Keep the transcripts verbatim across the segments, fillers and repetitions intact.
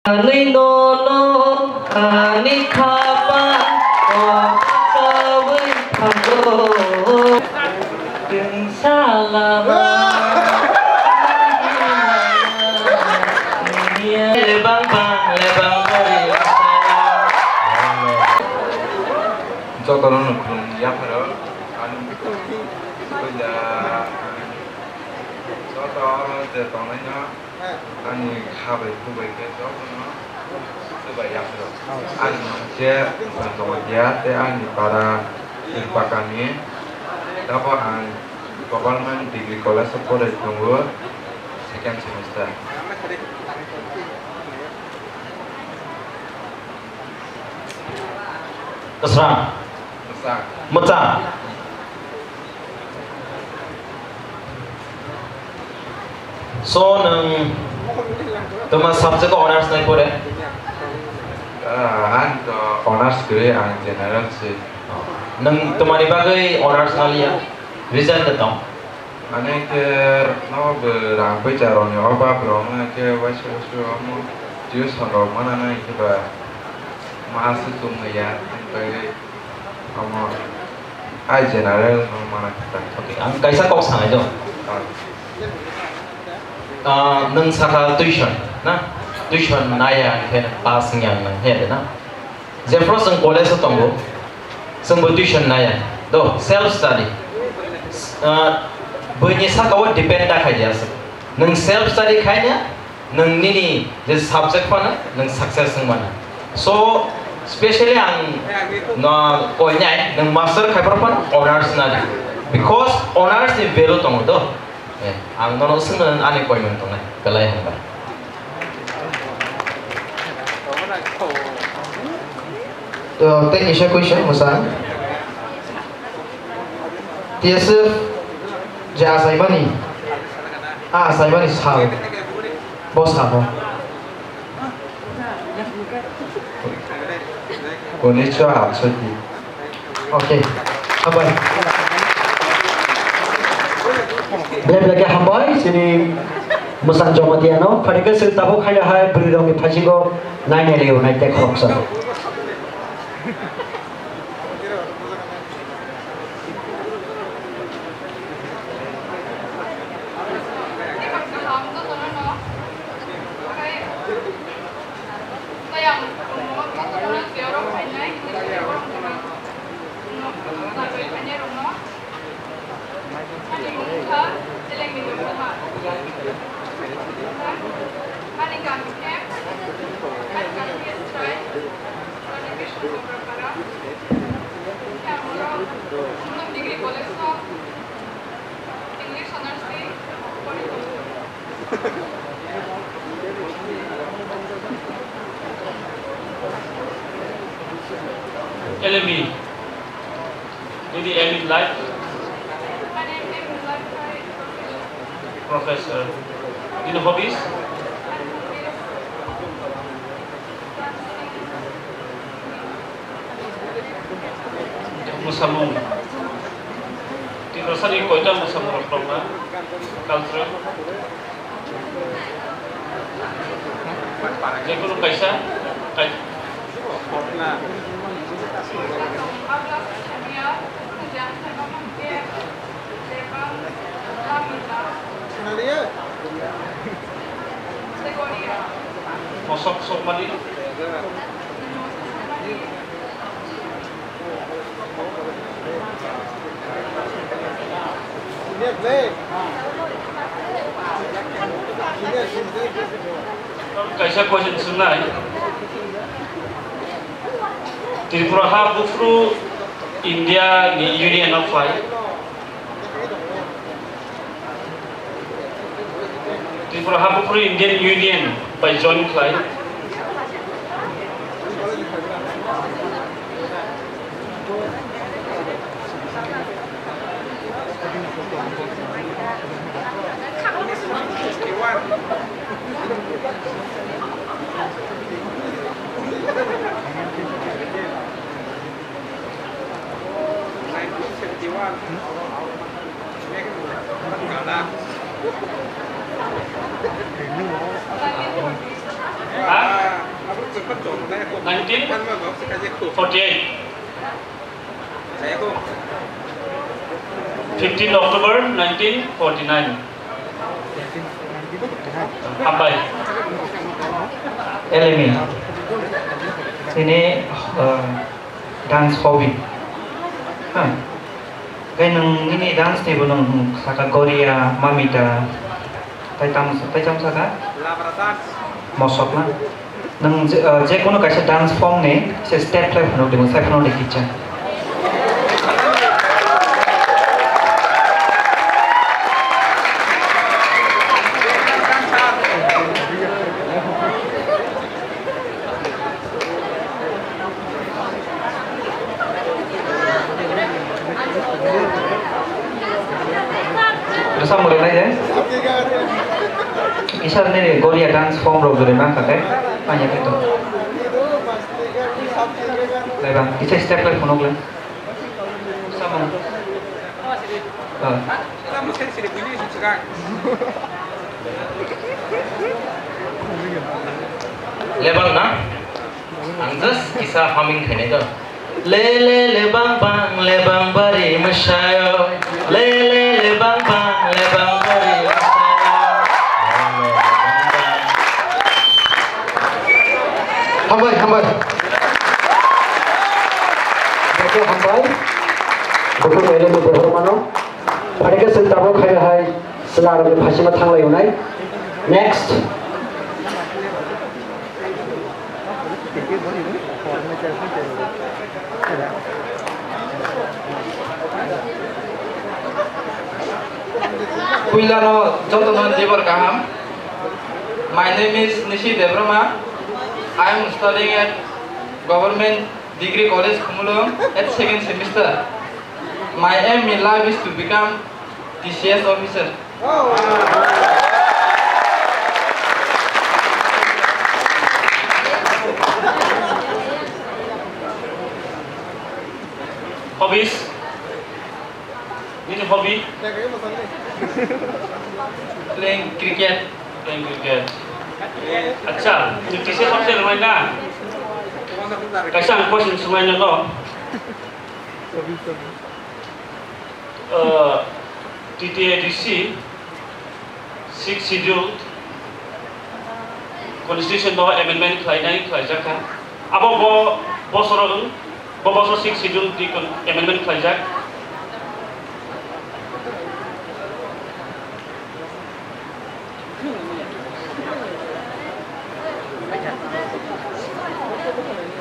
Ani nono ani khapa kok chawi thango. Tungsa lama lebang bang lebang bari. Jotono khulum yapharo ani puila joto je tongnaino. Ani kha bai khu bai khe jotono swbai yaphro. Ani mung khe Jamatia tei ani para Pakani. Tabuk ang Government Degree College o porai tongo, second semester. Kwsrang. Mwchang. Mwchang. So, nwng twma subject o honors nai pore? Ah, ang to honors kwrwi, ang general se. Nwng twmani bagwi honors naliya? Reason de tong? Mane khe no bo rang poicha rokni obab rok wngkha khe waisa waisa omo tuition rok mana nai khe ba ma se chumya, tei omo ai general no mana khe ta. Okay, ang kaisa kok sanai do. Ah. Ah, nwng sakha tuition na? Tuition naya hwnkhe pass wngya wngna he de na? Jephru chwng college o tongo, chwngbo tuition naya. Do, self study. Ah, buini saka o depend da khai ya se. Nwng self study khai na, nwng nini je subject phano nwng success wng mano. So, specially ang no koi nai, nwng master khai phano honors na di. Because honors ni value tongo do. Eh, ang nono swngna ani koi mung tongnai, belai hambai. To, tei kisa question mwsang. T S F je achaimani, a achaimani sal, bo sal bo. Unisho atsoti. Okay. Hambai. Belai belai khe hambai chini mwsang Jamatia no. Phaikhe chwng tabuk haino hai bwrwi rokni phaisingo nainai leo nai tek khoroksa. Degree College o English Honours ni pori tongo. L M E. Did you aim in life? Professor. Did you hobbies? Mwsamung. Tiprasani koita mwsamung rok tongna? Cultural. Jekunu kaisa, kai- Mosok sokmani. Kaisa question swngnai. Tripura ha buphuru India ni Union o phai. Tripura ha buphuru Indian Union bai join khlai. Nineteen forty-eight. Fifteen October nineteen forty-nine. Hambai. Elemi. Ini, eh, dance hobby. Ha. Kai nung ini dance ni bo nung saka Goria, Mamita, tai tam, tai tam saka? Mosok na. Nwng je, ah, je kono kaisa dance form ni se step khlai phano timo, sai phano de kicha. Rwchapmung rwnai de. Kisa nini Goria dance form rok jori mang kha khe, manya khe to. Lai bang, kisa step lai phunuk lai. Samung. Ah. Lebang na? Ang just kisa humming khainai to. Le le le bang bang le bang bari mwsayo. Le le le bang bang le bang bari mwsayo. Hambai, hambai. Joto hambai. Bukhuk Elemi Debbarmano. Phaikhe chwng tabuk hai hai chwla rokni phaisingma thanglai wnai. Next. Puilano jotono jebor kaham. My name is Nishi Debbarma. I am studying at Government Degree College Khumulwng at second semester. My aim in life is to become T C S officer. Hobbies? Nini hobby? Playing cricket. Playing cricket. Acha, nini T C S officer wngnai na? Kaisa ang question swngnaino no. Uh, T T A D C Sixth Schedule Constitution no amendment khlainai khlaijak kha. Abo bo bosoro wng, bo bosoro Sixth Schedule di con-, amendment khlaijak.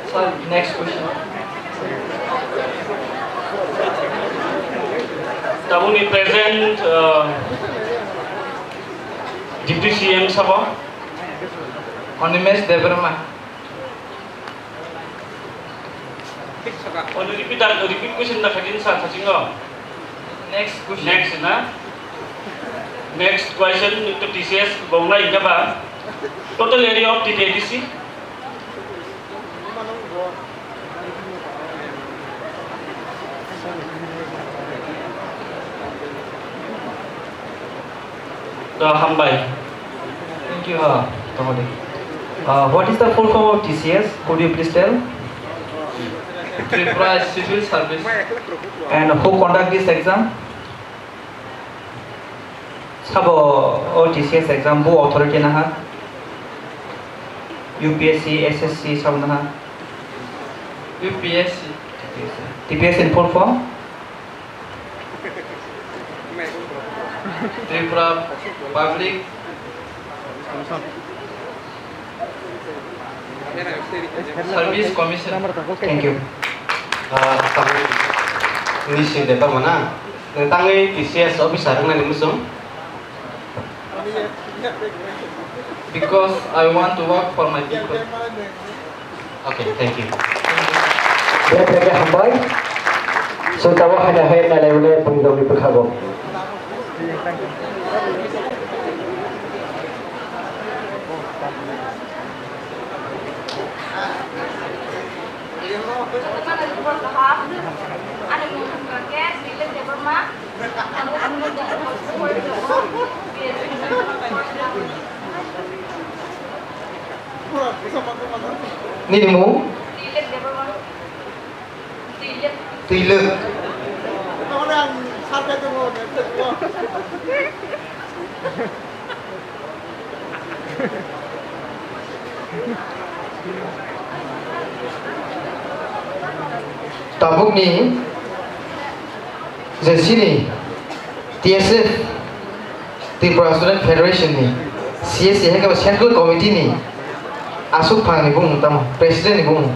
Sir, next question. Tabukni present, uh, Deputy C M sabo? Animesh Debbarma. Ono repeat da, repeat question da khatin sa khatingo. Next question. Next na. Next question to T C S bonglai hingkha ba. Total area of T T A D C? Da hambai. Thank you. Ah, tongo de. Ah, what is the full form of T C S? Could you please tell? Tripura Civil Service. And who conduct this exam? Sabo o T C S exam bo authority naha? U P S C, S S C sabo naha? U P S C. T P S C. T P S C in full form? Tripura Public Service Commission. Thank you. Ah, tabuk Nishi Debbarma na? Nwng tangwi T C S officer wngnani muchung? Because I want to work for my people. Okay, thank you. Bebak khe hambai. Chwng tabuk haino hai nailai mani bwrwi rokni bwkhago. Nini mung? Twilwk. Tabukni je chini T S F, Tripura Student Federation ni C S A hai khe bo Central Committee ni aswk phang ni bumung tamo, President ni bumung.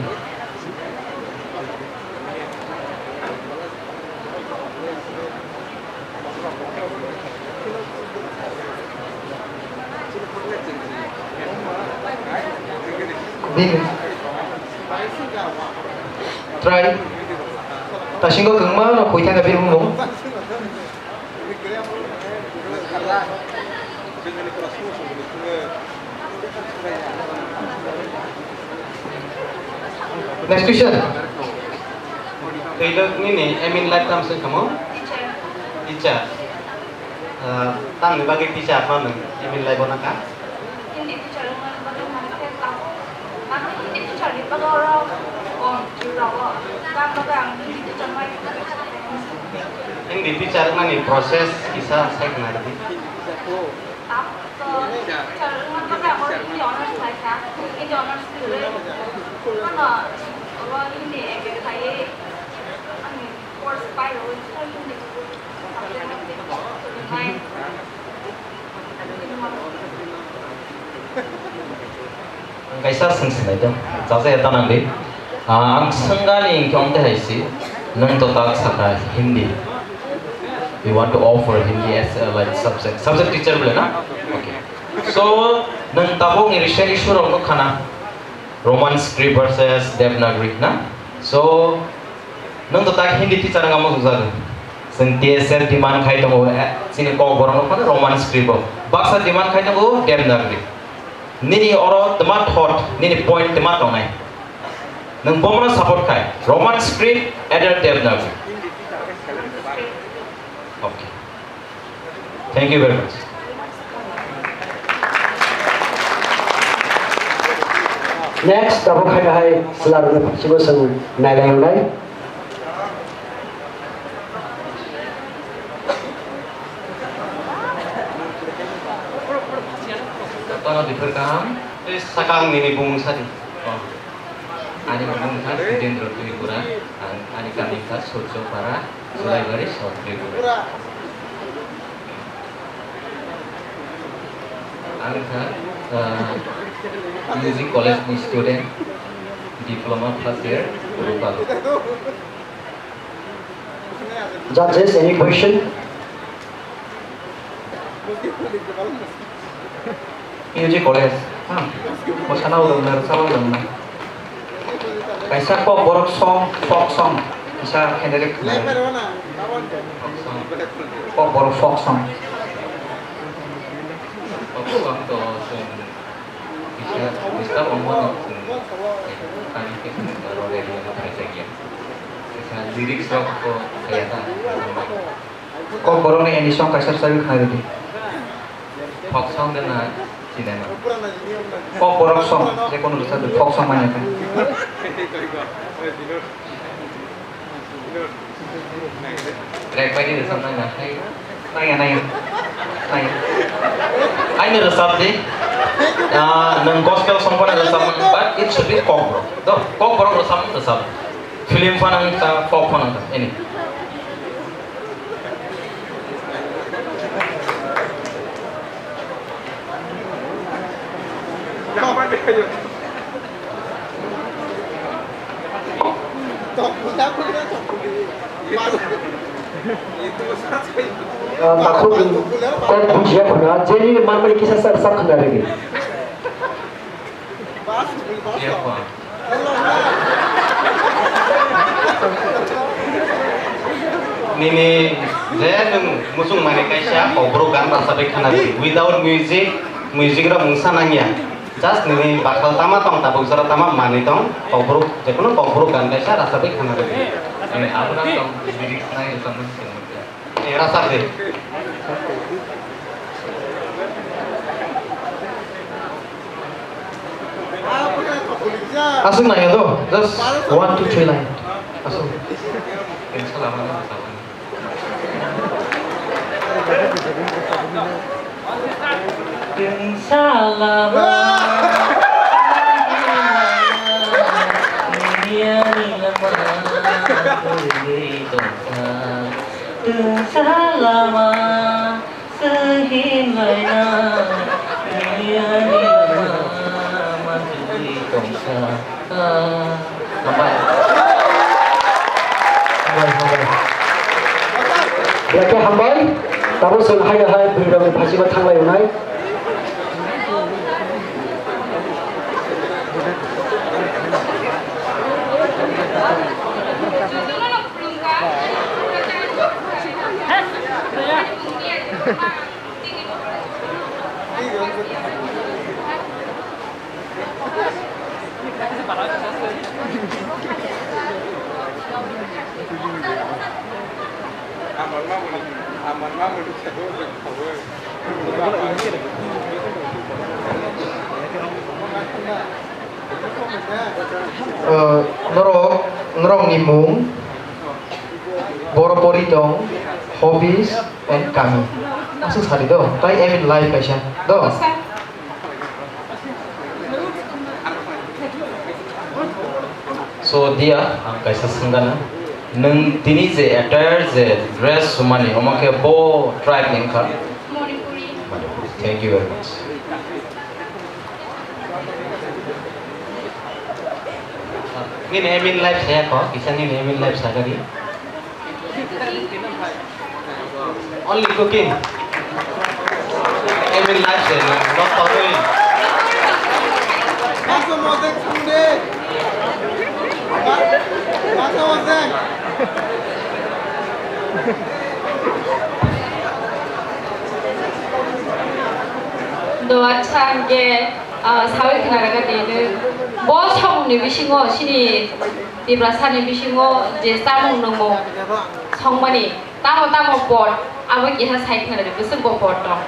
Bini. Try. Tasingo kwbangma no koi thangkha bini bumung. Next question. Twilwk nini aim in life tamo se kamo? Teacher. Ah, tamni bagwi teacher no nwng aim in life o nangkha? Hindi teacher wngmani bagwi mani khe tamo. Mano Hindi teacher ni bagwi oro kom jura o. Tamo bagwi ang Hindi teacher mai. Hindi teacher wngmani process kisa sai khna rwdi. Tamo to teacher wngmani bagwi ang oro Hindi honours lai kha. Hindi honours kwrwi. Mano oro Hindi M A khaiwi ani course pai rwui Hindi subject no tei kwrwi mai. Ang kaisa swng sinai tong, chajaya ta nang di. Ah, ang swngani hwnkhe omo tei hai si, nwng to tak sakha Hindi. You want to offer Hindi as a, like, subject, subject teacher bole na? Okay. So, nwng tabuk ni recent issue rok no khana, Roman script versus Devanagari na? So, nwng to tak Hindi teacher wngma muchung jago. Chwng T S F demand khai tongo, eh, chini Kokborok no phano Roman script o. Baksa demand khai tongo Devanagari. Nini oro twma thought, nini point twma tongnai. Nwng bomono support khai. Roman script, either Devanagari. Okay. Thank you very much. Next, abo khai bahai chwla rwno phaisigo chwng nailai wngnai. Jotono biphir kaham. Sakang nini bumung sadi. Oh. Ani bumung kha Jitendra Tripura, ang ani kami kha Surjopara, Julaibari, South Tripura. Ang kha, uh, music college ni student, diploma first year, Rupal. Judges, any question? Music college, ha? Mwsana udang na, rwchapna udang na. Kaisa Kokborok song, folk song, kisa khenai rwkha. Folk song. Kokborok folk song. Folk song to chwng kisa disturb wngmano chwng tani khe chwng oro radio no phaijakya. Kisa lyrics rok bo khaya ta. Kokborokni any song kaisa rwchapwi khna rwdi. Folk song de na cinema. Kokborok song, je kono rwchapdi, folk song manya khe. Track bai ni rwchapnai na khai. Naya, naya. Naya. Aini rwchapdi. Ah, nwng gospel song phano rwchapmung, but it should be Kokborok. Do, Kokborok rwchapmung rwchap. Film phano wng ta, folk phano wng ta, any. Ah, takhuk kok bujiya khuna, jeni manmani kisa sa, sa khuna rege. Nini je nwng muchung mani kaisa kokborok gan rwchapwi khna rwdi. Without music, music rok mungsa nangya. Just nini bakhal tama tong, tabuk jora tama manwi tong, kokborok, jekono kokborok gan kaisa rwchapwi khna rwdi. Nini abono tong, lyrics nai rwchapmani swngmani. Eh, rasa de. Aswk nangya do, just one, two, three line. Aswk. Twngsa lama, nini ani lama, kwrwi tongkha. Twngsa lama, swhinlaina, nini ani lama, kwrwi tongkha. Hambai. Hambai, hambai. Belai khe hambai. Tabuk chwng haino hai bwrwirokni phaisingma thanglai wngnai. Uh, norok, norokni mung, boro pori tong, hobbies and kami. Aswk sadi do, tai aim in life kaisa do. So dia, ang kaisa swngana. Nwng tini je attire je dress sumani, omo khe bo tribe ni wngkha? Manipuri. Thank you very much. Nini aim in life saya ko, kisa nini aim in life sagari. Only cooking. Aim in life se, not following. Do acha hingke, ah, sawi khna rega de, bo samung ni bisingo sini Tiprasani bisingo je chamung nungmung songmani tamo tamo pot abo keha sai khna rega, bwswk bo pot tong.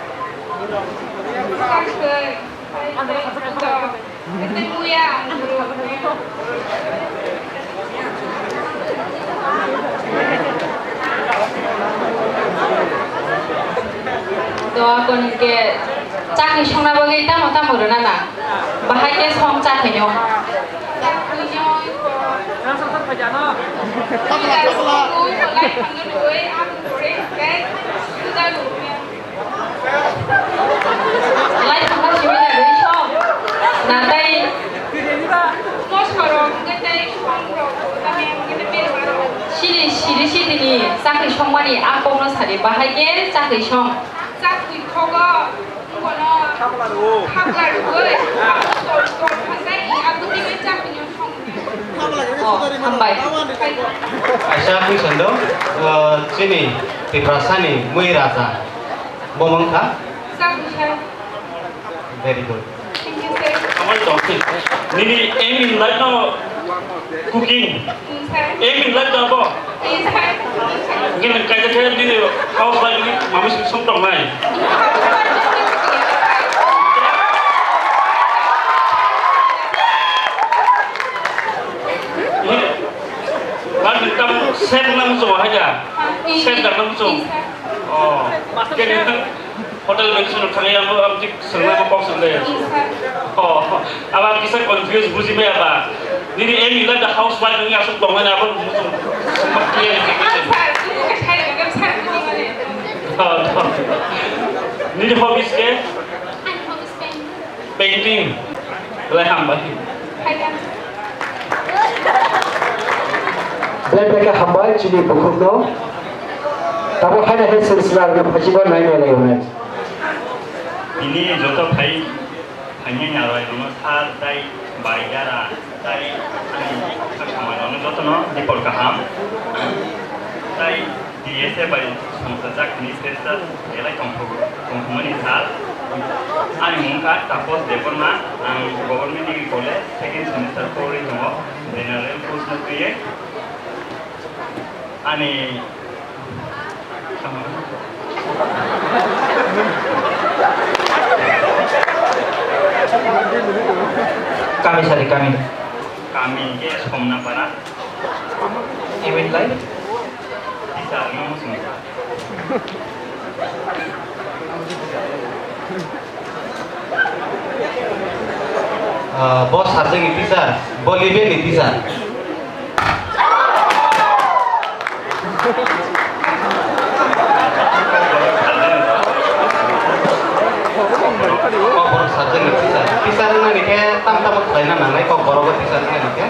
Do akon hingke chakni songna bagwi tamo tamo rwna na? Bahai khe song chakhaino. Lai thangma simi na rwi song. Natai. Sini siri sitini chakri songmani a kokno sadi bahai khe chakri song. Chakri thogo. Hambai. Kaisa question do, uh, chini Tiprasani mui raja. Bo mangkha? Very good. Nini aim in life no cooking. Aim in life no bo. Nini kaisa khe nini house wife ni mami song tong nai. Nini tam set nang so haja. Set nang so. Oh. Hotel mansion thangwi ang, ang thik swngnai kok swngnai. Oh, aba kisa confuse buji maya ba. Nini aim in life the housewife wngwi aswk tongmani abo muchung clarification. Nini hobbies khe? Painting. Belai hambai. Belai belai khe hambai chini bukhukno. Tabuk haino hai silsila rwna phaisingbo nai nai lai hwnwi. Bini joto phai, phainai narwai rwno sar tai bai dara tai ani kha samai rwno jotono dipor kaham. Tai D S A bai songchajak hwnwi freshers belai tongthok-, tongthokmani sal. Ani mung kha Taposh Debbarma, ang Government Degree College second semester porwi tongo, general course no twiwi. Ani kami sadi kami. Ami ke Somna Para. Even like? Teacher no muchung. Ah, bo subject ni teacher, bo level ni teacher. Kokborok subject ni teacher. Teacher wngmani khe tam tamo khlaina nangnai, kokborok o teacher wngmani khe.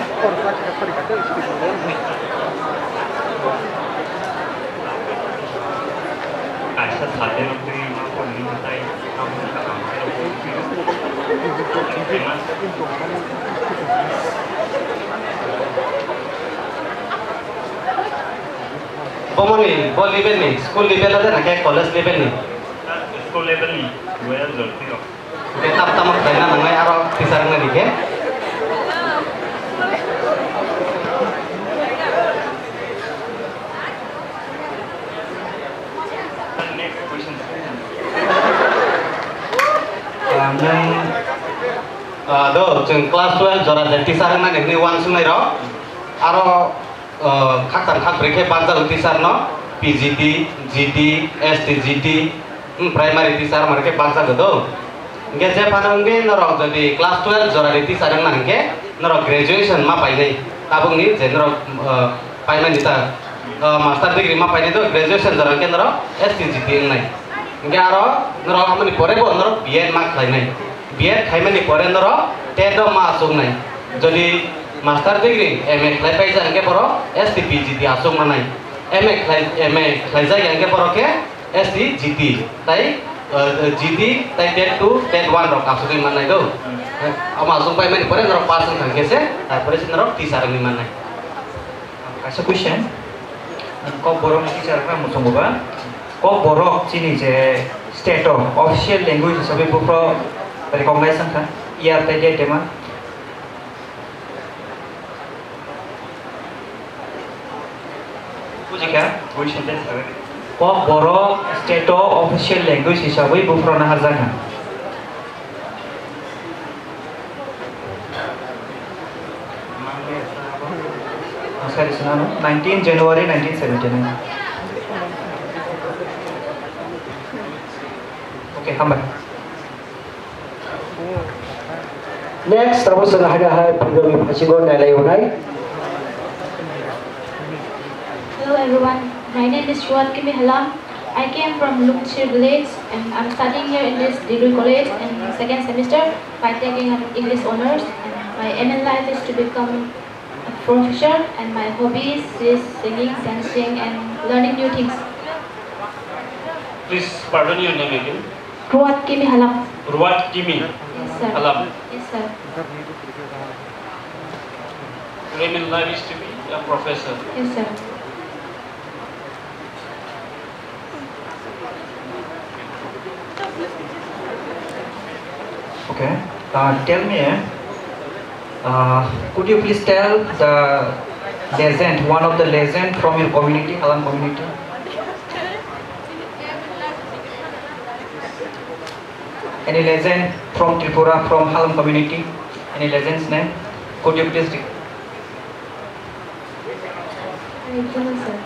Kaisa subject no twi ma porni tai. Bomoni, bo level ni, school level ade na khe college level ni? School level ni, waya jorti rok. Khe tam tamo khlaina nangnai aro teacher wngna di khe. Next question. Ah, nwng, ah, do, chwng class twelve jora je teacher wngmani hwnwi uansuknai rok. Aro, ah, khaktham khakbrwi khe bakjago teacher no, P G T, G T, S T G T, hmm, primary teacher mani khe bakjago do. Hwnkhe je phano wngwi norok jodi class twelve jora ni teacher wngna hwnkhe norok graduation ma painai. Tabukni je norok, ah, paimani ta, ah, master degree ma painai do, graduation jora hwnkhe norok S T G T wngnai. Hwnkhe aro norok amoni pore bo norok B Ed ma khlainai. B Ed khaimani pore norok tet o ma achuknai. Jodi master degree M A khlai paijak hwnkhe borok S T P G T achuk manai. M A khlai, M A khlaijak ya hwnkhe borok khe S T G T tai, eh, G T tai tet two, tet one rok achugwi mannai do. Omo achuk paimani pore norok pass wng thang khe se, tarpore se norok teacher wngwi mannai. Kaisa question, Kokborok ni teacher kha muchungo ba, Kokborok chini je state o official language hisabe buphro recognize wngkha, year tai date de ma? Bujikha, question de sabe. Kokborok state o official language hisabe buphro naharjakha. Sorry, sinano, nineteen January nineteen seventy-nine. Okay, hambai. Next, abo chwng haino hai phuikrokni phaisingbo nailai hwnai. Hello everyone, my name is Ruat Kimi Halam. I came from Lungchir village and I'm studying here in this degree college in second semester by taking an English honours. And my aim in life is to become a professor and my hobbies is singing, dancing and learning new things. Please pardon your name again. Ruat Kimi Halam. Ruat Kimi Yes, sir. Halam. Yes, sir. Your aim in life is to be a professor. Yes, sir. Okay. Uh, tell me, uh, could you please tell the legend, one of the legend from your community, Halam community? Any legend from Tripura, from Halam community? Any legend's name? Could you please re- I don't know, sir.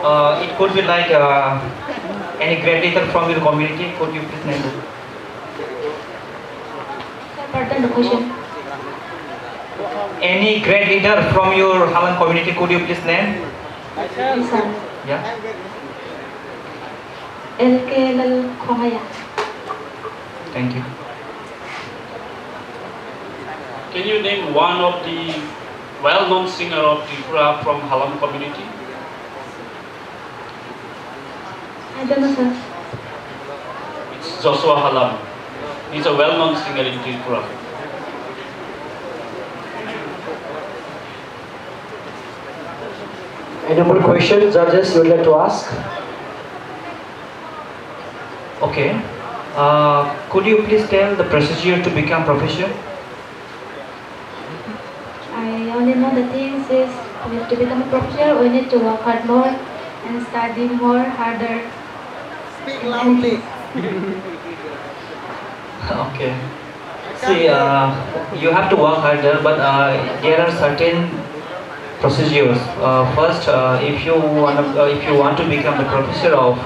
Uh, it could be like, uh, any great leader from your community. Could you please name? Sir, pardon the question. Any great leader from your Halam community, could you please name? Yes, sir. Yeah. L K L Khongaya. Thank you. Can you name one of the well-known singer of Tripura from Halam community? I don't know, sir. It's Joshua Halam. He's a well-known singer in Tripura. Any more questions, judges, you would like to ask? Okay. Uh, could you please tell the procedure to become professor? I only know the things is we have to become a professor, we need to work hard more and study more harder. Speak loudly. Okay. See, uh, you have to work harder, but uh, there are certain procedures. Uh, first, uh, if you want, uh, if you want to become the professor of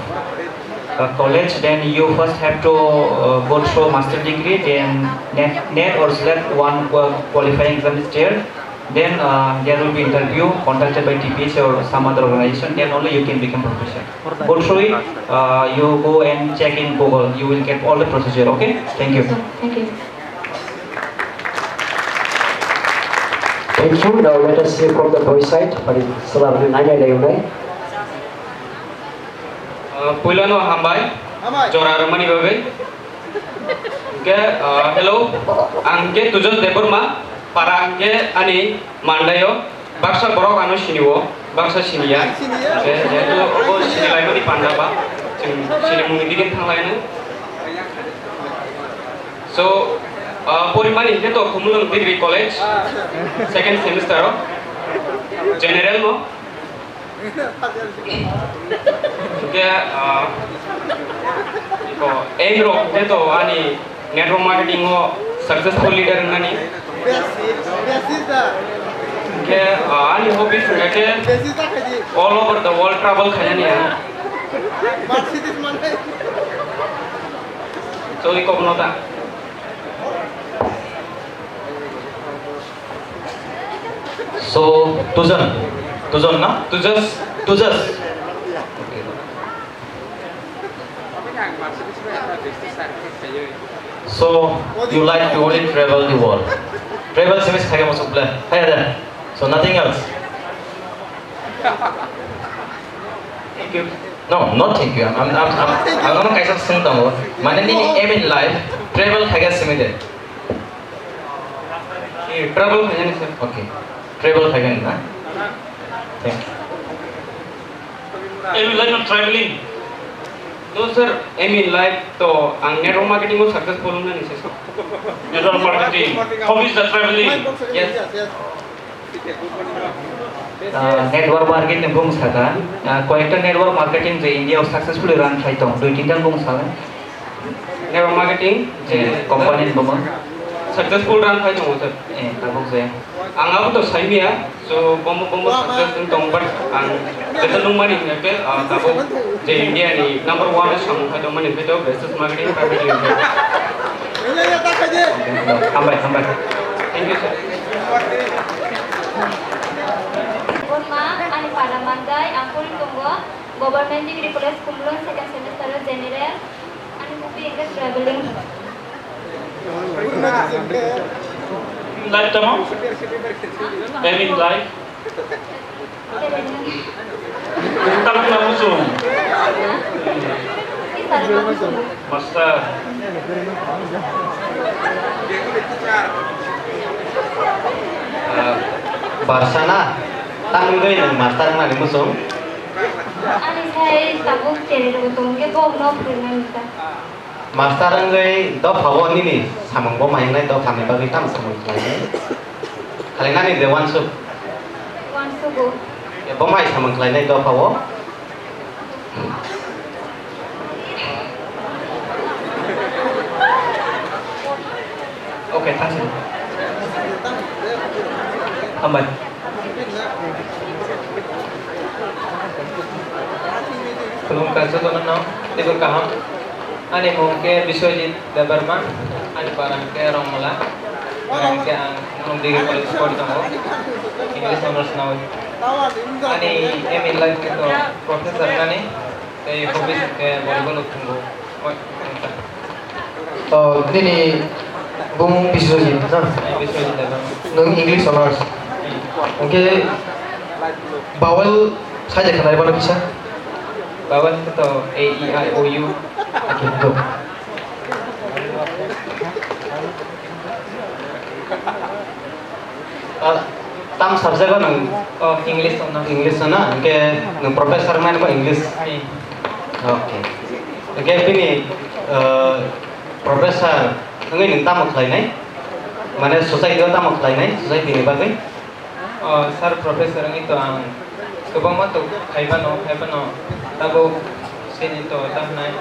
uh, college, then you first have to uh, go through master degree, then NET, NET or SLET one qua- qualifying exam is there. Then uh, there will be interview conducted by T P H or some other organization. Then only you can become professor. Go through it. Uh, you go and check in Google. You will get all the procedure. Okay? Thank you. Thank you. Thank you. Now let us hear from the boy side. Pari salam ni nai nai nai nai. Uh, puilano hambai. Hambai. Jora rwmani bagwi. Hingke, uh, hello, ang hingke Tujos Debbarma, para hingke ani mandaio, baksa borok ano sinio, baksa siniya. Ang siniya. Hingke jehetu obo sinilaimani panda ba, chwng sinimungni dige thanglaino. So, uh, porimani hingke to Khumulwng Degree College, second semester o, general no. Hingke, ah, iko, aim rok hingke to ani network marketing o successful leader wngnani. Hingke, ah, ani hobbies hingke all over the world travel khainani ang. So, iko bono ta. So, Tujan. Tujan na? Tujas. Tujas. So, you like to only travel the world. Travel semis khaga masuk ble. Hai ada. So, nothing else. Thank you. No, not thank you. I'm, I'm, I'm, I'm, I'm gonna kaisa sung tongo. Mane nini aim in life, travel khaga simi de. Eh, travel khainani, sir. Okay. Travel khainani na? Thank you. Aim in life no traveling. No, sir. Aim in life to ang network marketing o successful wngnani se, sir. Network marketing. Hobby is the traveling. Yes. Ah, network marketing ni bung saka, ah, koyekta network marketing je India o successfully run khai tong, dui tinta bung saka. Network marketing je company ni buma. Successful run khai tongo, sir. Eh, tabuk je. Ang abo to saimiya, so bomo bomo success wng tong, but ang jeta nungmani hingke, ah, tabuk je India ni number one o samung khai tongmani hingke to business marketing private limited. Hambai, hambai. Thank you, sir. Borma, ani para Mandai, ang pori tongo, Government Degree College, Khumulwng, second semester o general, ani hobby hingke traveling. Life tamo? Aim in life? Tamo na muchung. Master. Ah, Barsana, tamo wngwi nwng master wngnani muchung? Ani sai tabuk cherwi rwgo tongkhe bo no phwrwngna nita. Master wngwi dophao nini samung bo mai wngnai, dophani bagwi tamo samung khlainai? Khalainani de uansuk? Uansugo. Bo mai samung khlainai dophao? Okay, thanks. Hambai. Khulumkha jotono no, teibo kaham. Ani mung khe Biswajit Debbarma, ani para khe Rongmala, ang khe ang Mung Degree College pori tongo, English honours nawi. Ani aim in life khe to professor nani, tei hobbies khe volleyball o thwngwi. Oh, nini bumung Biswajit, na? Biswajit Debbarma. Nwng English honours. Hwnkhe vowel sai de khnai bono kisa? Vowel to A, E, I, O, U. Okay, go. Ah, tam subject o nwng? Oh, English o na. English o na? Hwnkhe nwng professor wngnai bo English? Ai. Okay. Hwnkhe bini, ah, professor wngwi nwng tamo khlainai? Mane society o tamo khlainai? Society ni bagwi? Oh, sir professor wngwi to ang kwbangma to khaibano, khaibano tabuk sini to ta hwnai.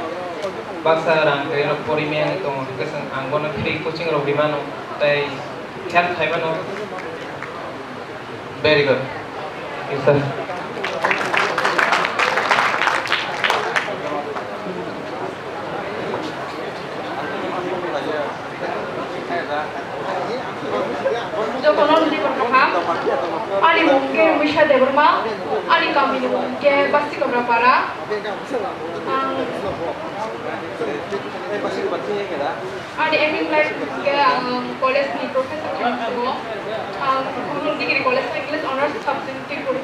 Baksa rang twi rok pori maya wngwi tongo, hwnkhe chwng ang bono free coaching rok rimano tei help khaimano. Very good. Yes, sir. Jotono nini borok kaham. Ani mung khe Musa Debbarma, ani kamini mung khe Basikomra Para. Ang Ani aiming life khe ang college ni professor wngmano. Ang Khumulwng Degree College o English honours subject twi pori.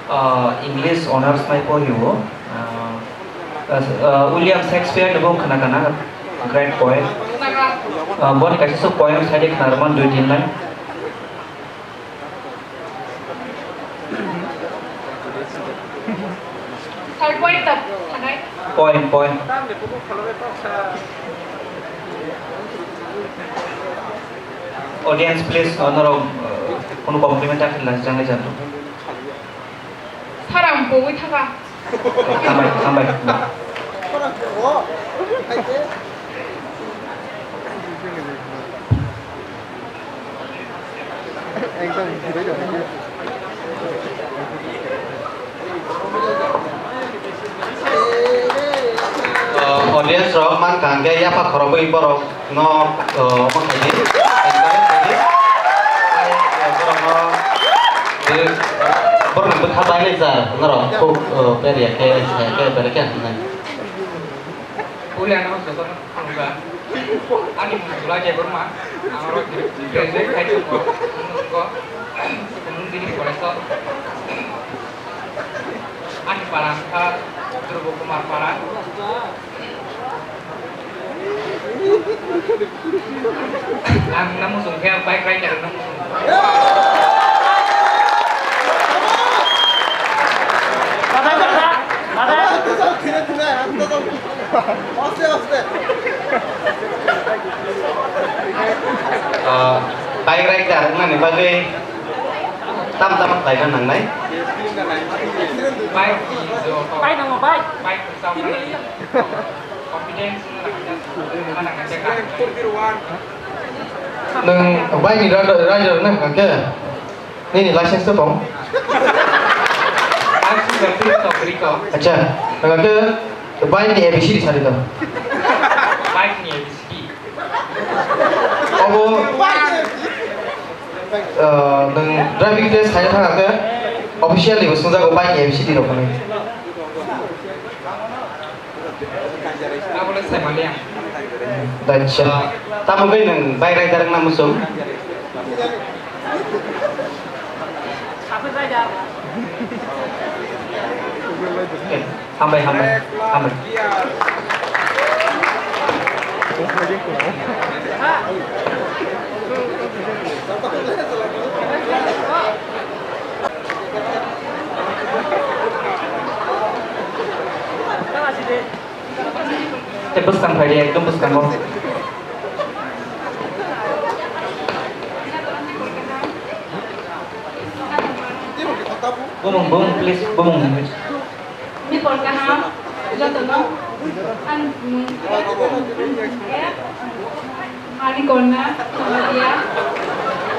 Ah, English honours nai porio. Ah, ah, William Shakespeare ni bo khna kana, great poet. Ah, boni kaisa poem sai de khna rwmani dui tin line. Third point ta thanai. Point, point. Audience, please, uh, norok, uh, kunu compliment ta khlai jang nai jang. Saram bogwi thaka. Hambai, hambai. Ekdom. Uh, audience rok man kha hwnkhe yapha khorobwi borok. No, uh, omo khaidi, encourage khaidi. Ai, uh, borokno, uh, borokni bwkha bainai sir, norok khub, uh, berya khe, saya khe, berya khe hwnwi. Uli ano jotono khulumkha. Ani mung July Debbarma, ang oro graduate khai tongo, Khumulwng Degree College o. Ani para wngkha Dhrubo Kumar Para. Ang namo song khe bike rider namo song. Ah, bike rider wngnani bagwi tam tam khlaina nangnai. Bike ni joto. Bike nango, bike. Bike ni sound. Nwng bike ni rider, rider wngna hwnkha khe nini license to tong? Acha, hwnkha khe bike ni A B C D sadi to. Bike ni A B C D. Obo, uh, nwng driving test khaina thangkha khe officially bo swngjago bike ni A B C D rok hwnwi. Abo le sai maliya. Dacha. Tamo bai nwng bike rider wngna muchung? Eh, hambai, hambai, hambai. Tei bwskang phai di, ekdom bwskango. Bumung, bumung, please, bumung. Ni por kaham, jotono, ang, mm, ani konna, Samaria.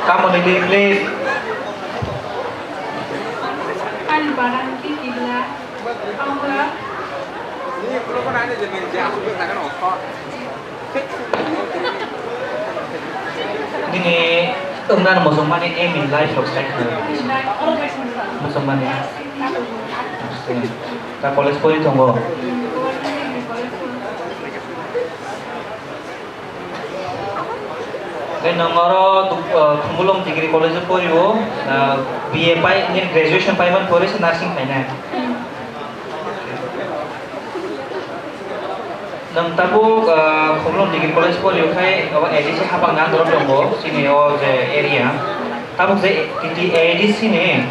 Come on, Didi, please. Ani barang ki kibla, ang kula. Nini wngna muchungmani aim in life rok sai khe. Muchungmani. Ta college pori tongo. Tei nwng oro, uh, Khumulwng Degree College o porio, uh, B A pai, nini graduation paimani pore se nursing khainai. Nwng tabuk, ah, Khumulwng Degree College porio khai abo A D C hapang nang dorop tongo, chini o je area. Tabuk je T T A D C ni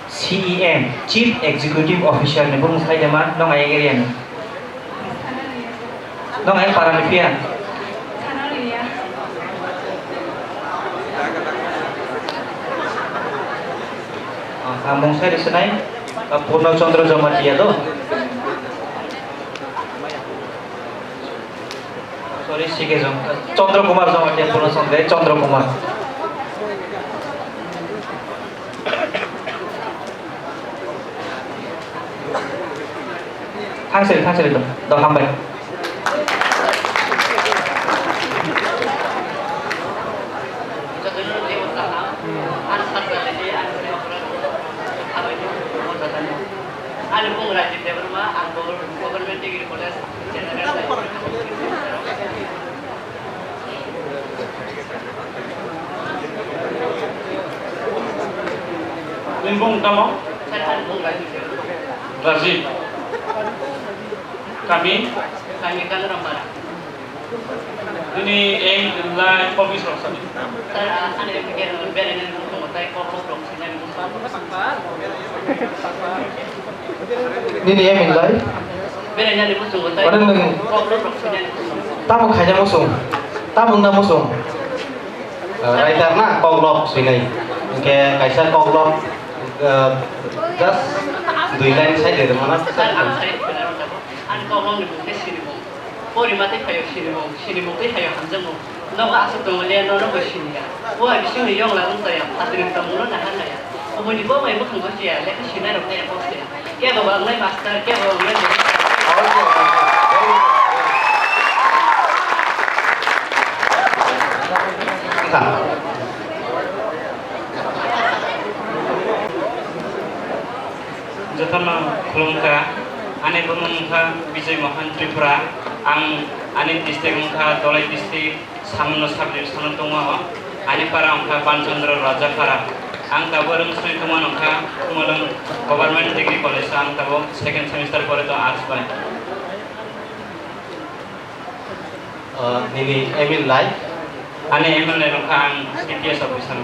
C E M, Chief Executive Officer ni bumung sai de ma, nong ayang area ni? Nong ayang para ni phiya? Ang mung sai rwswnai, ah, Purno Chandra Jamatia do. Sorry, C K Jam-, Chandra Kumar Jamatia, Purno Chandra, Chandra Kumar. Thangsiri, thangsiri do, do hambai. Ani mung Rajit Debbarma, ang Government Degree College, General. Nini bumung tamo? Rajib. Kami? Kami Kanurampara. Nini aim in life, hobbies rok sadi? Sir, ah, ani aim khe beraina muchungo tei kok rok sinai muchungo. Nini aim in life? Berainani muchungo tei. Mane nwng kok rok sinai muchungo. Tamo khaina muchung? Tamo wngna muchung? Uh, writer na kok rok sinai. Hingke kaisa kok rok, uh, just dui line sai de mana. Sir, ang sai khwna rok jabo. Ani kok rok ni bung khe sinimung. Porima tei phaio sinimung, sinimung tei phaio hamjakmung. Nogo aswk tongo le, nono bo siniya. O hai bisingni yongla wng taya, phatri tongmungno naha naya. Oboini bo bai bwkhang bo siya, lekha sinai rok taya kok siya. Kebo bo wngnai master, kebo bo wngnai. Jotono khulumkha, ani bumung wngkha Bijoy Mohan Tripura, ang ani district wngkha Dholai district, Samunno sub division o tongo, ani para wngkha Panchandra Raja para, ang tabuk rwngsoi tongma wngkha Khumulwng Government Degree College o, ang tabuk second semester pore tongo arts bai. Uh, nini aim in life? Ani aim in life wngkha ang I P S officer.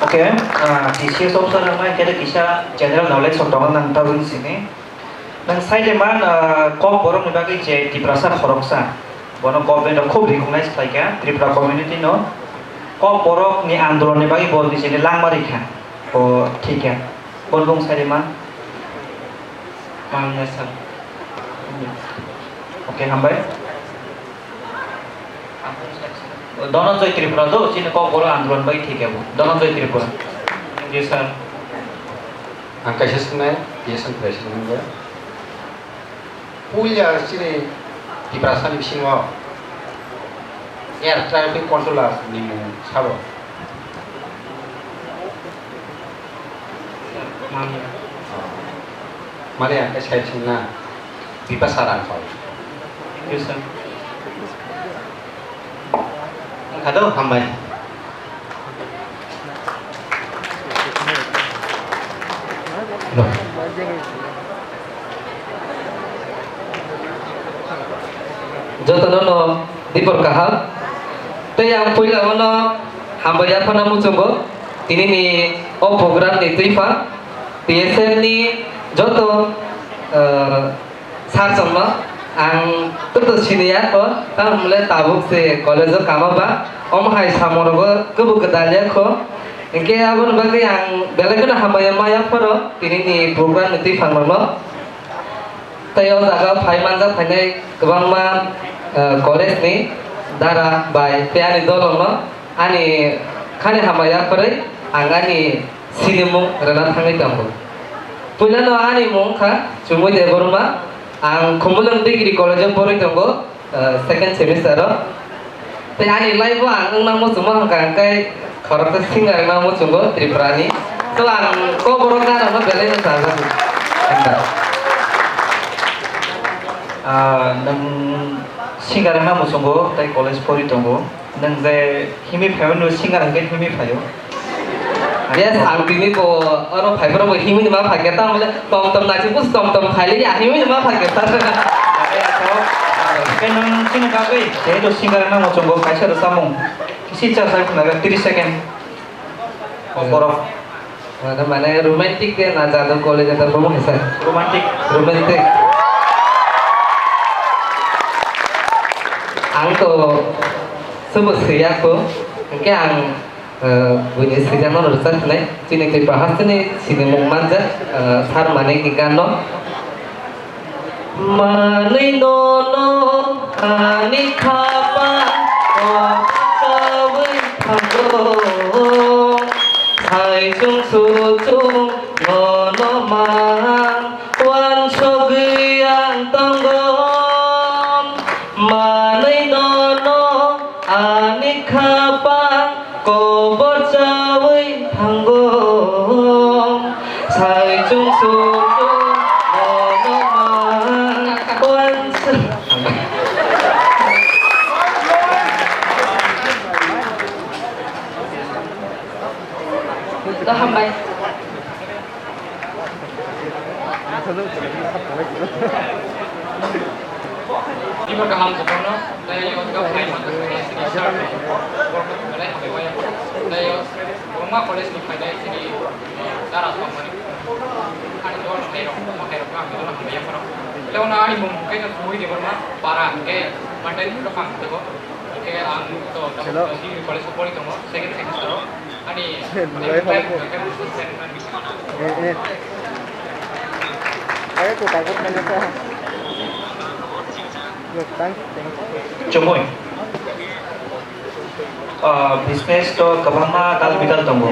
Okay, uh, I P S officer wngmai khe kisa general knowledge sok tongo nang tabuk sini. Nang sai de man, uh, Kokborok ni bagwi je Tiprasa khoroksa, bono government rok khub recognize khlai kha, Tripura community no. Kokborok ni andolon ni bagwi bo nijeni langma rikha. O thik kha. Bon bung sai de man. Mangya sir. Okay, hambai. Dhananjay Tripura do, chini Kokborok andolon bai thik abo. Dhananjay Tripura. Thank you, sir. Ang kaisa swngnai, P S N president wngkha. Puila chini Tiprasa ni bisingo air traffic controller ni mung sabo. Mani ang khe side sing na, Bipasa Rangkhol. Thank you, sir. Wngkha do, hambai. Jotono no dipor kaham. Tei ang puila o no hambai yaphana muchungo. Tini ni o program ni twi pha P S N ni joto, eh, sir chwngno ang tubto sini ya kho, tamo hwnle tabuk se college o kama ba, omo hai samung rogo kwbwi kwtal ya kho. Hinkhe aboni bagwi ang belai kheno hambai ma ya phoro tini ni program ni twi pha no. Tei o jaga o phai manjak phainai kwbangma, eh, college ni dara bai tei ani dolo no ani khani hambai ya phorwi ang ani sinimung rwna thangwi tongo. Puilano ani mung wngkha Chumui Debbarma, ang Khumulwng Degree College o porwi tongo, eh, second semester o. Tei ani life o ang wngna muchungma hwnkha hwnkhe khoroksa singer wngna muchungo Tripura ni. So ang Kokborok ganano belai no sajagwi. Ah, nwng singer wngna muchungo tei college pori tongo. Nwng je himwi phaio, nwng singer hwnkhe himwi phaio. Yes, ang tini bo oro phaibrok bo himwi ma phaikhe, tamo le tom tom nachi bus tom tom khaili ya himwi ma phaikhe sir. Khe nwng chini bagwi jehetu singer wngna muchungo kaisa rwchapmung kisi cha sai khna tris second. Borok. Mane, mane romantic de na jadon college de bo khe sir. Romantic. Romantic. Ang to sebo swiya ko, hwnkhe ang Ah, buini swijak no rwchap khnai, chini Tripura hasteni sinimung manjak, ah, Sir Manik ni gan no. Manwi nono ani khapang kok chawi thango, sai chwng suchung nono mang uansugwi ang tongo. Manwi nono ani khapang kobor chawi thango, sai chwng suchung nono mang uansu. Hambai. Iba kaham jotono, tei o jaga phai manjak khe sini sir ni borok no belai hambai uaio. Tei o Borma college ni phainai sini dara tongmani. Ani dol tei rok, mothai rok no ang jotono hambai ya borok. Tei ono ani mung khe no Sumui Debbarma para hwnkhe Mandai ni dophang tei o. Hwnkhe ang to Hello. Degree college o pori tongo, second semester o. Ani Hello. Eh, eh. Ayo, tu takut banyak ya. Look, thanks, thanks. Chumui. Ah, business to kwbangma dal bidal tongo.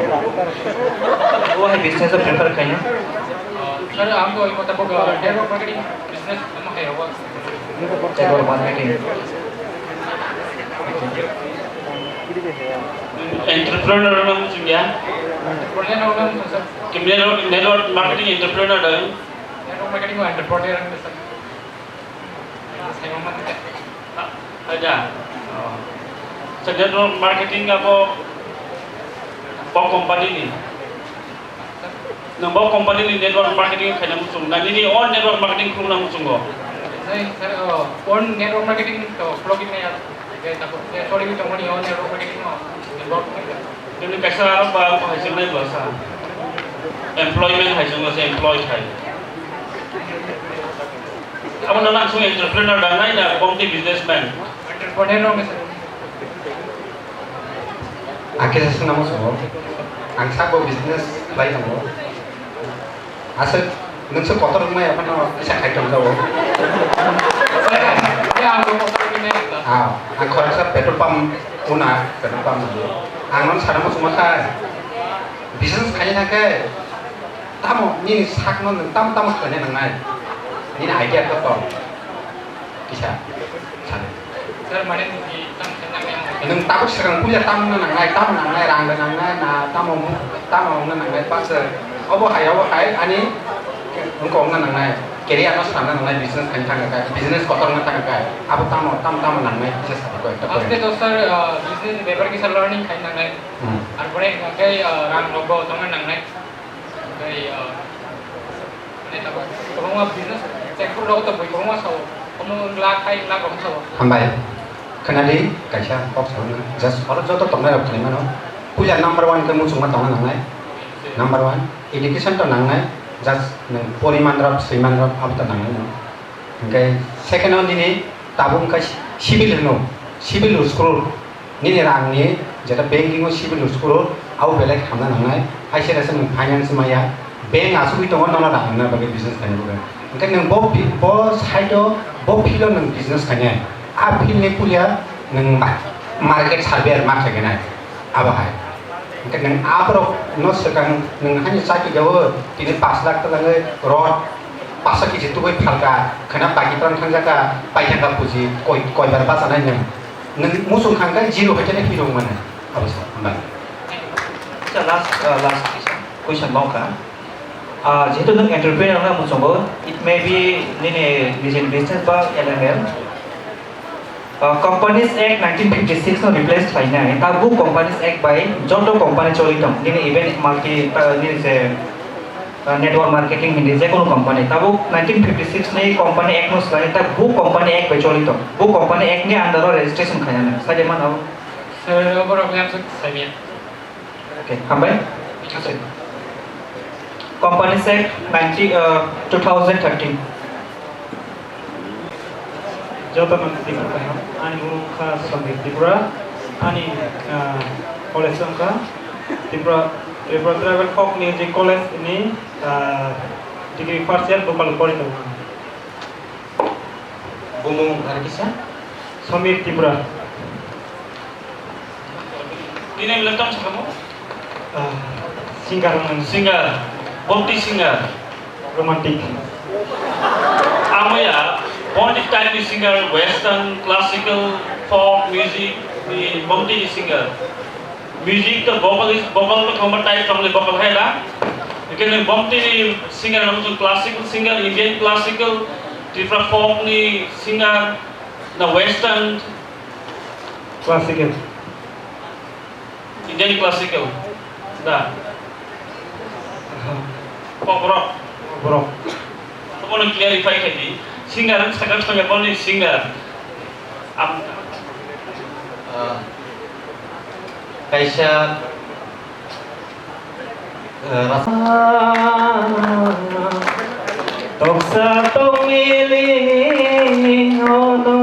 Bo hai business o prefer khaina? Ah, sir, ang to oi mota bo, ah, network marketing business amo hai rogo. Network marketing. Entrepreneur no muchung ya? Entrepreneur no muchung, sir. Kim network, network marketing entrepreneur da? Network marketing entrepreneur, sir. Aja. Oh. Sa network marketing abo, bo company ni. Nwng bo company ni network marketing khaina muchung na, nini own network marketing khulumna muchungo? Nai, sir, oh, own network marketing to khulogwi maya. Sorry, tongmani own network marketing no involve. Nini kaisa aro ba ko hai sinai ba sa. Employment hai singo se employee hai. Abo no nang sung entrepreneur da nai na, komti businessman. Entrepreneur no, sir. Ang khe se swngna muchungo. Ang sabo business khlai tongo. Aswk, nwng se kotor wngmaya phano kisa khai tong jao. Ah, ang khoroksa petrol pump owner, petrol pump owner. Ang nono sana muchungma kha. Business khaina khe tamo nini sakno nwng tamo tamo khlaina nangnai. Nini idea kotor. Kisa sadi. Sir, mane nini tamo khlaina nangnai. Nwng tabuk swkang puila tamo nangnai, tamo nangnai, rang nangnai, na tamo, tamo wngna nangnai, bas, obo hai, obo hai, ani wngkha wngna nangnai, career no swnamna nangnai, business khaina thangkha khe, business kotor wngna thangkha khe, abo tamo, tamo, tamo nangnai, kisa sadi koi, koi. Aste to sir, uh, business ni bepar kisa learning khaina nangnai. Hmm. Ar pore hwnkhe, uh, rang rokbo tongna nangnai. Tei, uh, Kwbangma business, chengkuru rogo to bui kwbangma sao. Omo wngla khai wngla kwbangma sao. Hambai. Khwnadi, kaisa kok sao na. Just oro joto tongnai rok khwnai mano. Puila number one khe muchungma tongna nangnai. Number one, education to nangnai. Just nwng poriman rok, swiman rok, abo to nangnai no. Hwnkhe second o nini tabuk wngkha civil hwno, civil school. Nini rangni jeta banking o civil school o, abo belai khamna nangnai. Hai se kaisa nwng finance maya, bank asugwi tongo nono rang rwna bagwi business khaina bagwi. Hwnkhe nwng bo bi-, bo side o, bo field o nwng business khainai. A field ni puila nwng ma-, market surveyor ma khlailainai. Abo hai. Hwnkhe nwng aborok no swkang nwng haino chakri jao, tini pash lakh twlangwi rod pash kg tubui phalka, khwna baki tong thangjaka, paithaka puji koi, koi bar bachanai nwng. Nwng muchung kha hwnkhe zero hai kheno hero wngmani. Abo sa, hambai. Acha, last, uh, last question, question bangkha. Ah, jehetu nwng entrepreneur wngna muchungo, it may be nini nijini business ba L M L. Ah, Companies Act nineteen fifty-six no replace khlainai, tabuk Companies Act bai joto company choli tong, nini even multi, ah, nini je, ah, network marketing hindi je kono company, tabuk nineteen fifty-six ni Company Act no swlai, tabuk Company Act bai choli tong, bo Company Act ni under o registration khainai, sai de mano. Sir, oborok lamsok saimia. Okay, hambai. Companies Act ninety, uh, two thousand thirteen. Joto no Tripura kaham, ani mung kha Sandeep Tripura, ani, uh, College wngkha Tripura, Tripura Tribal Folk Music College ni, ah, degree first year, Gopal pori tongo. Bumung ar kisa? Samir Tripura. Nini name lekam sakamo? Ah, singer wngkha. Singer. Bomti singer. Romantic. Amaya, Bomti type ni singer, western, classical, folk music ni Bomti ni singer. Music to vocalist, vocal to khoma type tongni vocal hai la. Ikhe ni Bomti ni singer nang tu classical singer, Indian classical, Tripura folk ni singer, na western. Classical. Indian classical. Da. Pop rock. Pop rock. Abono clarify khai di. Singer ang sakha thangya boni singer. Am- Ah, kaisa, ah, ras- Toksa tongmili ono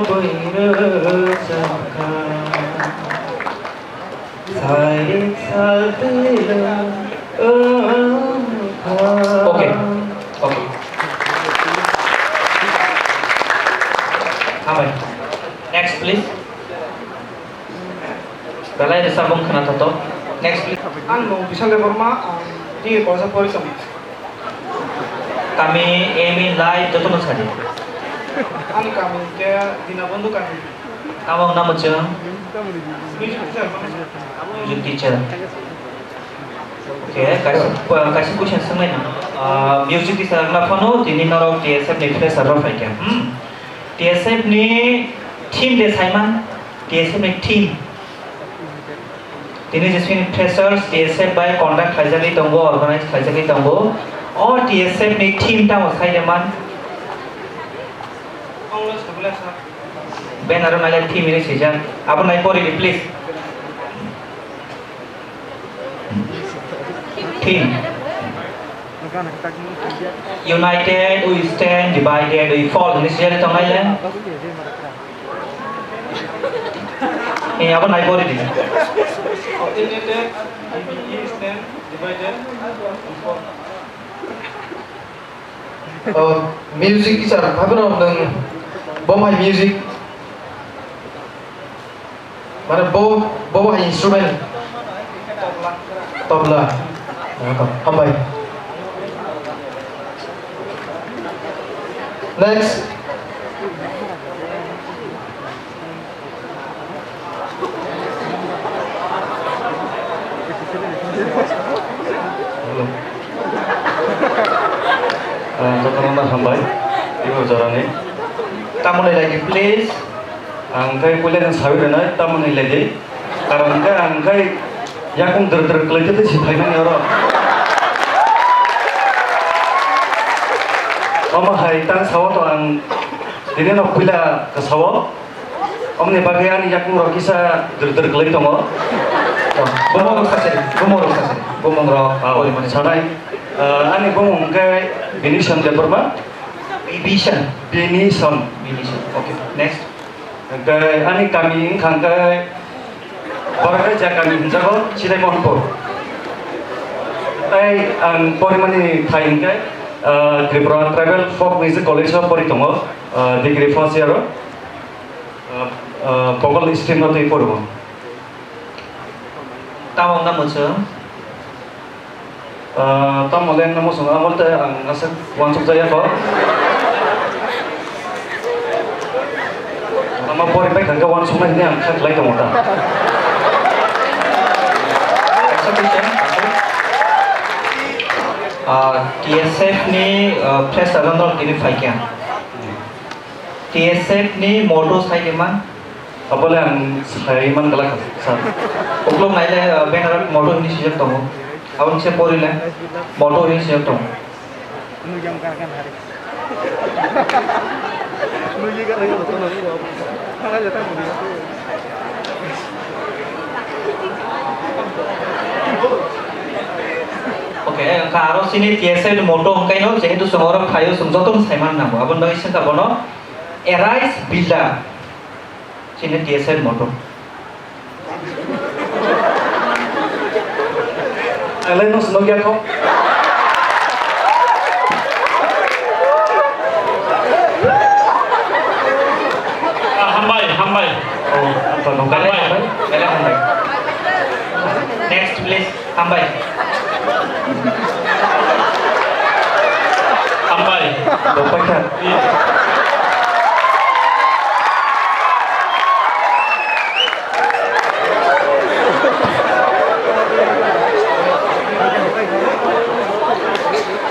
bwrwi rwchapkha. Sai sal twi rw wngkha. Okay. Okay. Hambai. Next, please. Belai rwchapmung khna thoto. Next, please. Ang mung Bishal Debbarma, ang D A college pori tongo. Kami, emi, lai jotono sadi. Ani kami ke Dinabondhu kami. Tamo wngna mwchwng? Music teacher. Music teacher. Okay, kaisa, kaisa question swnglaina. Ah, music teacher wngna phano tini norok T S F ni fresher rok phaikha. Hmm? T S F ni theme de saiman? T S F ni theme. Tini jesini freshers T S F bai conduct khlaijagwi tongo, organize khlaijagwi tongo. O T S F ni theme tamo sai de man? Banner o nailai theme hinwi swijak. Abo nai pori di, please. Theme. United we stand, divided we fall hinwi swijak tongnai le. Eh, abo nai pori di. United, we stand, divided we fall. Oh, music teacher, haphano nwng bo hai music, mane bo, bo hai instrument? Tabla. Hambai. Next. Hello. Ah, jotono no hambai, teibo jorani. Tamoni lai di, please. Ang khe puila nang sawi rwnai, tamoni lai di. Karon khe ang khe yakung dr dr kwlai tei si phaimani oro. Omo hai tang sao to ang tini no puila ka sao. Omni bagwi ani yakung rok kisa dr dr kwlai tongo. Bumung rok sase, bumung rok sase, bumung rok. Ah, porimani sanai. Ah, ani bumung hwnkhe Binison Debbarma. Bibison. Binison. Binison. Okay, next. Hwnkhe ani kami wngkha hwnkhe Borok Raja kami hinjago Chidai Mohanpur. Tei ang porimani thai hwnkhe, ah, Tripura Tribal Folk Music College o pori tongo, ah, degree first year o. Ah, ah, vocal stream no twi poro. Tamo wngna mwchwng? Ah, tamo le wngna mwchwng, amo tei ang aswk uansuk jaya kho. Ama pori pai kha khe uansuknai hwnwi ang kha kwlai tongo ta. Ah, T S F ni, ah, fresher rok tini phai kha. T S F ni motto sai di man? Abole ang sai man gala kha, sir. Uklok nai le, uh, banner o motto hinwi swijak tongo. Aboni se pori le motto hinwi swijak tongo. Okay, wngkha aro chini T S F ni motto wngkhaino, jehetu chwng oro phaio, chwng jotono sai man nango. Aboni bagwi swngkha bono, Arise Builder. Chini T S F motto. Ang lai no swnok ya kho. Ah, hambai, hambai. Oh, apa no? Hambai. Hambai, hambai. Next, please. Hambai. Hambai. Dopai kha.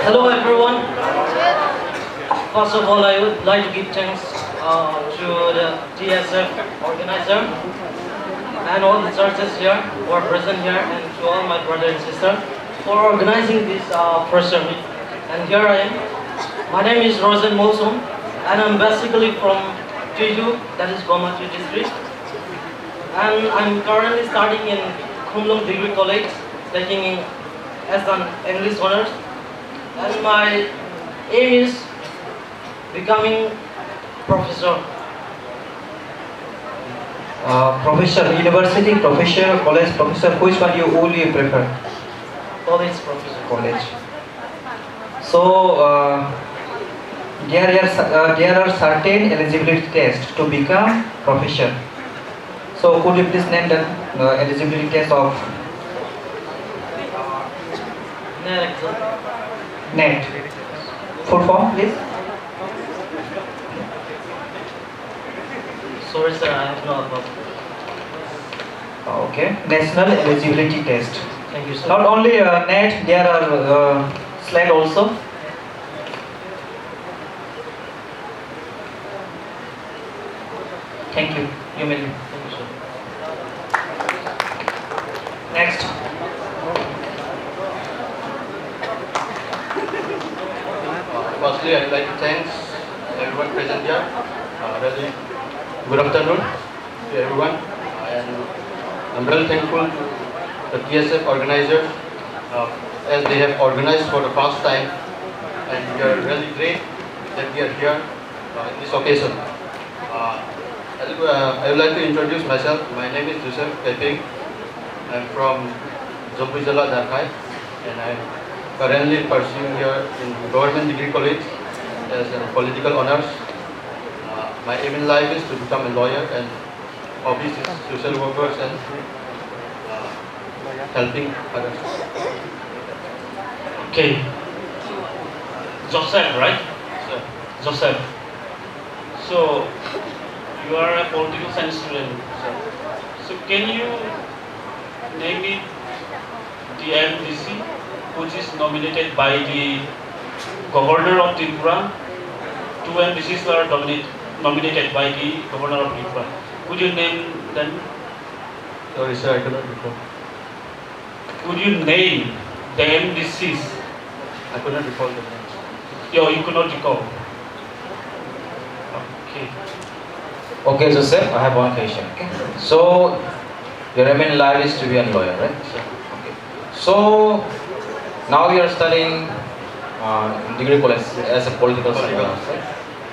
Hello, everyone. First of all, I would like to give thanks, uh, to the T S F organizer and all the churches here who are present here, and to all my brother and sister for organizing this, uh, first service. And here I am. My name is Rosen Molsom, and I'm basically from Tuidu, that is Goma Tui district. And I'm currently studying in Khumlung Degree College, taking as an English honors. And my aim is becoming professor. Uh, professor, university professor, college professor, which one you only prefer? College professor. College. So, uh, there are, uh, there are certain eligibility tests to become professor. So, could you please name the, uh, eligibility test of NET exam. NET. Full form, please. Sorry, sir, I have no about. Okay, National Eligibility Test. Thank you, sir. Not only, uh, NET, there are, uh, SLET also. Thank you. You may leave. Thank you, sir. Next. Uh, firstly, I'd like to thanks everyone present here. Uh, really, good afternoon to everyone. And I'm really thankful to the T S F organizers, uh, as they have organized for the first time. And we are really great that we are here, uh, in this occasion. Uh, I, uh, I would like to introduce myself. My name is Joseph Peping. I'm from Jampui Jala, Jarkhai, and I'm currently pursuing here in Government Degree College as a political honors. Uh, my aim in life is to become a lawyer and hobbies is social workers and, uh, helping others. Okay. Joseph, right? Sir. Joseph. So, you are a political science student. Sir. So, can you name me the M D C, which is nominated by the Governor of Tripura? Two M D Cs were dominate-, nominated by the Governor of Tripura. Could you name them? Sorry, sir, I cannot recall. Could you name the M D Cs? I could not recall the names. Yo, you could not recall. Okay. Okay, Joseph, I have one question. Okay. So, your aim in life is to be a lawyer, right? Sir. Okay. So, now you are studying, uh, in degree college as a political science, right?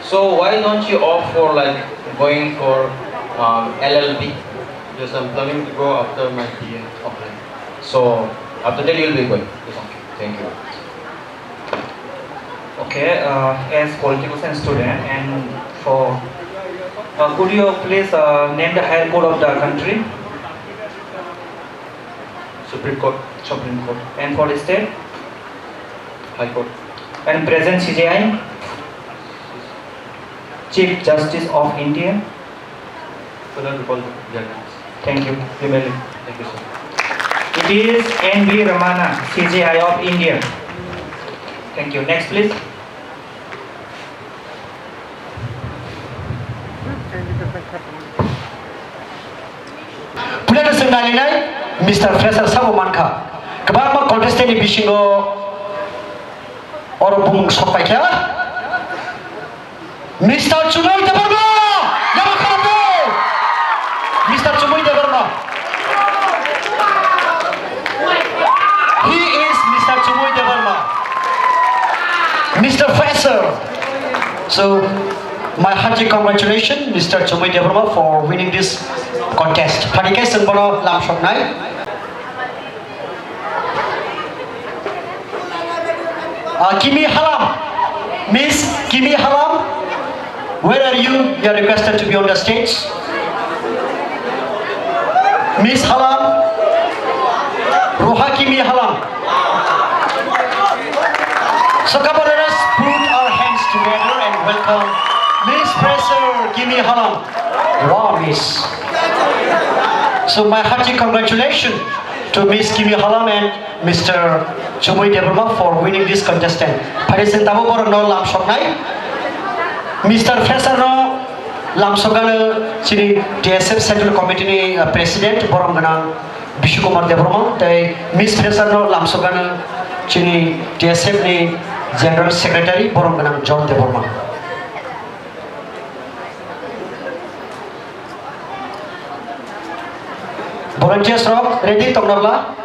So, why don't you opt for, like, going for, uh, L L B? Yes, I'm planning to go after my B A. Okay. So, after that you will be going. Yes. Okay. Thank you. Okay, uh, as political science student and for, uh, could you please, uh, name the higher court of the country? Supreme Court. Supreme Court. And for the state? High Court. And present C J I? Chief Justice of India? Could not recall their names. Thank you. You may leave. Thank you, sir. It is N V Ramana, C J I of India. Thank you. Next, please. Puila no chwng nailainai, Mister Fresher sabo mankha. Kwbangma contestant ni bisingo oro bumung sok paikha. Mister Chumui Debbarma! Namo khorokbo! Mister Chumui Debbarma. He is Mister Chumui Debbarma. Mister Fresher. So, my hearty congratulations, Mister Chumui Debbarma, for winning this contest. Phani khe chwng bono lamsoknai. Uh, Kimi Halam, Miss Kimi Halam, where are you? You are requested to be on the stage. Miss Halam, Roha Kimi Halam. So come on, let us put our hands together and welcome Miss Fresher Kimi Halam. Wow, Miss. So my hearty congratulations to Miss Kimi Halam and Mister Chumui Debbarma for winning this contestant. Phai sing tabo borok no lamsoknai. Mister Fresher no lamsokano chini T S F Central Committee ni, uh, President borom gwnang Bishu Kumar Debbarma tei Miss Fresher no lamsokano chini T S F ni General Secretary borom gwnang John Debbarma. Volunteers rok ready tongna bla?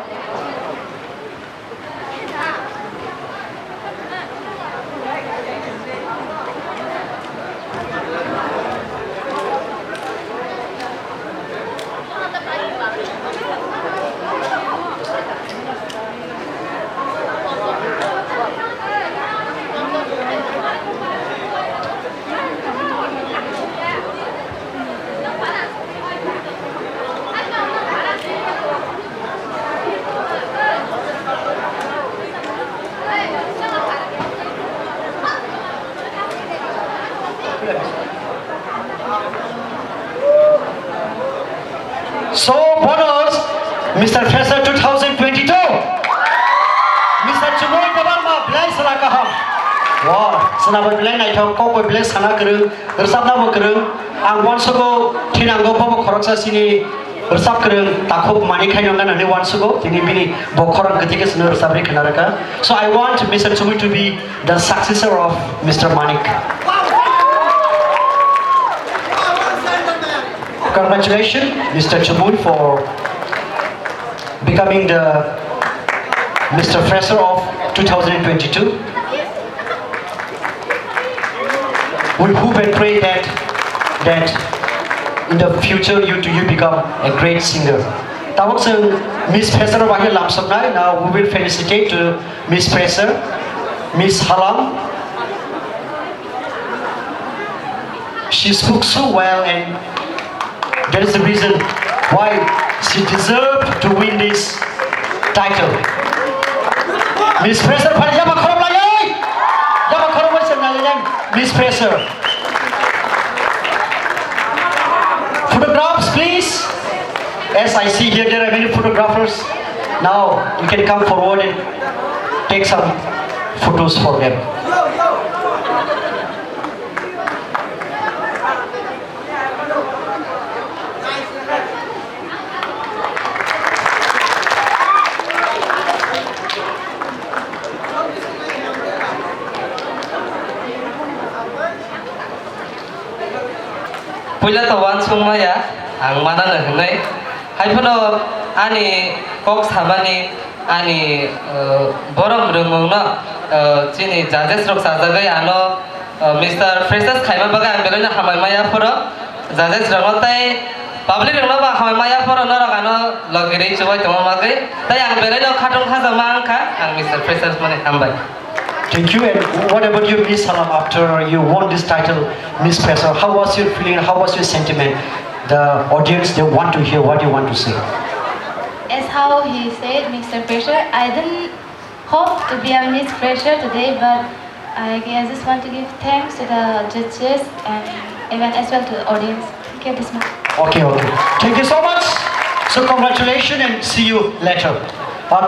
So, bonus, Mister Fresher two thousand twenty-two. Mister Chumui Debbarma, belai sala kaham. Wow, swnabo belai naithok, kok bai belai sana kwrwng, rwchapna bo kwrwng. Ang uansugo thinango bobo khoroksa sini rwchap kwrwng takhuk mani khaino nana hwnwi uansugo, tini bini bo khorang kwthwi khe sino rwchapri khna rwkha. So I want Mister Chumui to be the successor of Mister Manik. Congratulations, Mister Chumui, for becoming the Mister Fresher of two thousand twenty-two. We hope and pray that, that in the future you, you become a great singer. Tabuk chwng Miss Fresher o bahai lamsoknai. Now we will felicitate to Miss Fresher, Miss Halam. She spoke so well, and that is the reason why she deserved to win this title. Miss Fresher, phai yama khorok lai, yama khorok lai, Miss Fresher. Photographs, please. As I see here, there are many photographers. Now you can come forward and take some photos for them. Puila to uansukma ya, ang manano hwnwi. Haiphano ani kok samani, ani, uh, borom rwngmungno, uh, chini judges rok chajagwi ano, uh, Mister Freshers khaima bagwi ang belaino hambai maya phoro. Judges rokno tei public rokno bo hambai maya phoro, norok ano logirwi chubai tongma bagwi. Tei ang belaino khatung khajakma wngkha, ang Mister Freshers mani hambai. Thank you. And what about you, Miss Halam? After you won this title, Miss Fresher, how was your feeling? How was your sentiment? The audience, they want to hear what you want to say. As how he said, Mister Fresher, I didn't hope to be a Miss Fresher today, but I, I just want to give thanks to the judges and even as well to the audience. Thank you this much. Okay, okay. Thank you so much. So congratulations and see you later. Uh,